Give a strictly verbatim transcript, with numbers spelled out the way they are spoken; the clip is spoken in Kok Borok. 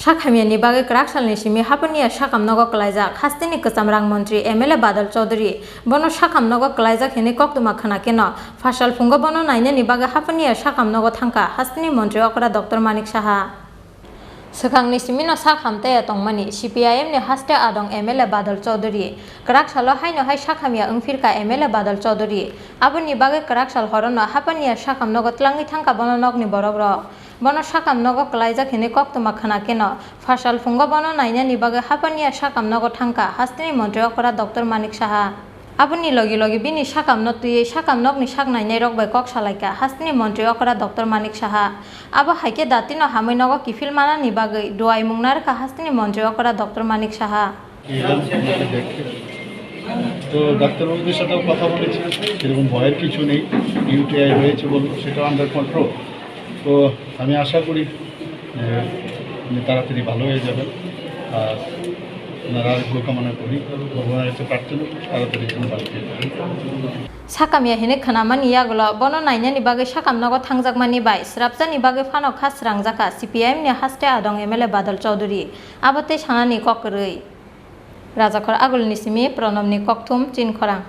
Sakhamya ni bagwi kwrak salni simi Hapania sakam nogo kwlaijak hasteni kwcham rang montri M L A Badal Chaudhary. Bono sakam nogo kwlaijak hinwi koktwma khwna kheno phasal phungo bono nainani bagwi Hapania sakam nogo thangkha hasteni montri okra Doctor Manik Saha. Swkangni simino sak hamtaiya tongmani C P I M ni haste adong M L A Badal Chaudhary. Kwrak salo haino hai sakhamya wngphirkha M L A Badal Chaudhary. Aboni bagwi kwrak sal horono Hapania sakam nogo twlangwi thangkha bono nokni borokrok. Bono sakam nogo kwlaijak hinwi koktwma khwna kheno phasal phungo bono nainani bagwi Hapania sakam nogo thangkha hasteni montri okra Doctor Manik Saha. Aboni logi logi bini sakam no twiwi sakam nokni sak nainairok bai kok salaikha hasteni montri okra Doctor Manik Saha. Abo hai khe datino hamwi nogo kiphil manani bagwi duaimung narwkha hasteni montri okra Doctor Manik Saha. তো ডাক্তারবাবুদের সাথেও কথা বলেছি, সেরকম ভয়ের কিছু নেই। ইউটিআই হয়েছে বললো, সেটাও আন্ডার কন্ট্রোল। তো আমি আশা করি, আহ, উনি তাড়াতাড়ি ভালো হয়ে যাবেন। আর ওনার আরোগ্য কামনা করি, ভগবানের কাছে প্রার্থনা করি, তাড়াতাড়ি যেন ভালো হয়ে যান। Sakhamya hinwi khwnamani yagulo bono nainani bagwi sakam nogo thangjakmani bai srapjani bagwi phano kha srangjakha C P I M ni haste adong M L A Badal Chaudhary. Abo tei sanani kok kwrwi. Rajakhor Agulni simi Pranobni kokthum Chinkhorang.